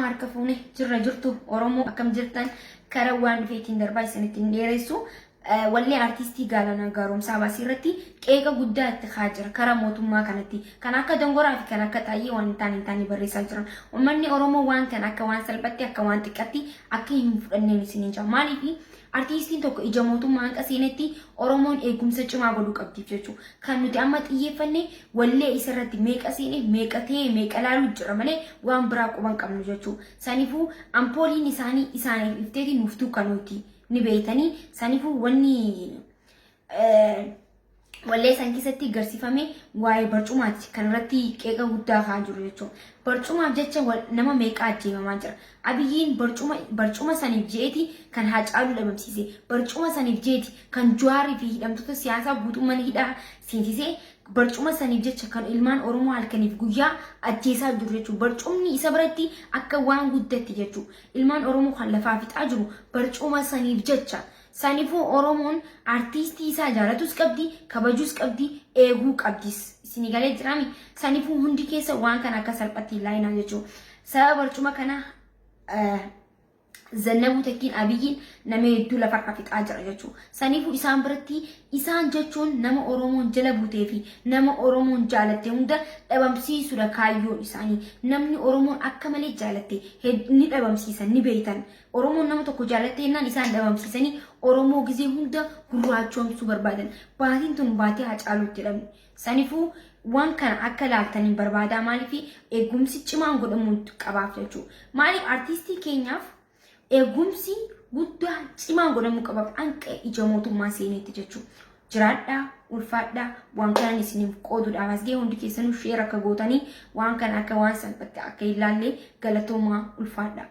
Harka fuune jirra jirtu Oromoo, akkam jirtan? Kara waan dhufeetiin darbaa, isinitti hin dheeressu. Wallee artiistii Gaalanaa Gaaromsaa baasii irratti qeeqa guddaa itti kaa jira karaa mootummaa kanatti. Kan akka dongoraa fi kan akka xaayyee waan hin taane hin taane barreessaa jiran. Uummanni Oromoo waan kana akka waan salphatti, akka waan xiqqatti akka hin fudhanneen isiniin jira. Maaliif? Artiistiin tokko ija mootummaa hanqa seenetti Oromoon eegumsa cimaa godhuu qabdiif jechuudha. Kan nuti amma xiyyeeffanne wallee isa irratti meeqa seene, meeqa ta'e, meeqa laaluu jira malee waan biraa quban qabnu jechuudha. Saniifuu ampooliin isaanii isaaniif ifteeti nuuf dukkanuuti ni beeytanii. Saniifuu wanni wallee san keessatti garsiifame waa'ee barcumaati kan irratti qeeqa guddaa ka'aa jiru jechuudha. Barcumaaf jecha nama meeqa ajjeefamaa jira. Abiyyiin barcuma saniif je'eeti kan Haacaaluu dhabamsiise. Barcuma saniif je'eeti kan Jawaarii fi hidhamtoota siyaasaa guutuu mana hidhaa seensisee. Barcuma saniif jecha kan ilmaan Oromoo halkaniif guyyaa ajjeesaa jiru jechuudha. Barcumni isa biratti akka waan guddatti jechuudha. Ilmaan Oromoo kan lafaa fixaa jiru barcuma saniif jecha. Saniifuu Oromoon artiistii isaa jaalatus qabdi, kabajuus qabdi, eeguu qabdis. Isinii galee jiraami? Saniifuu hundi keessa waan kana akka salphatti hin laayinaa jechuudha. Sababa barcuma kana Zannabuu Takkiin Abiyyiin nama hedduu lafarra fixaa jira jechuudha. Saniifuu isaan biratti isaan jechuun nama Oromoon jala buutee fi nama Oromoon jaalatte hunda dhabamsiisuudha kaayyoon isaanii. Namni Oromoon akka malee jaalatte ni dhabamsiisan, ni beektan. Oromoon nama tokko jaalatte jennaan isaan dhabamsiisanii Oromoo gizee hunda gurraachoomsuu barbaadan. Baatiin tun baatii Haacaaluutti jedhamti. Saniifuu waan kana akka ilaaltaniin barbaadaa. Maaliif? Eegumsi cimaan godhamuu qabaaf jechuudha. Maaliif? Artiistii keenyaaf eegumsi guddaa cimaan godhamuu qabaaf hanqa ija mootummaa seeneetti jechuudha. Jiraadhaa, ulfaadhaa. Waan kanan isiniif qooduudhaaf as ga'e. Hundi keessanuu share akka gootanii, waan kana akka waan salphatti akka hin laalle. Galatoomaa, ulfaadhaa.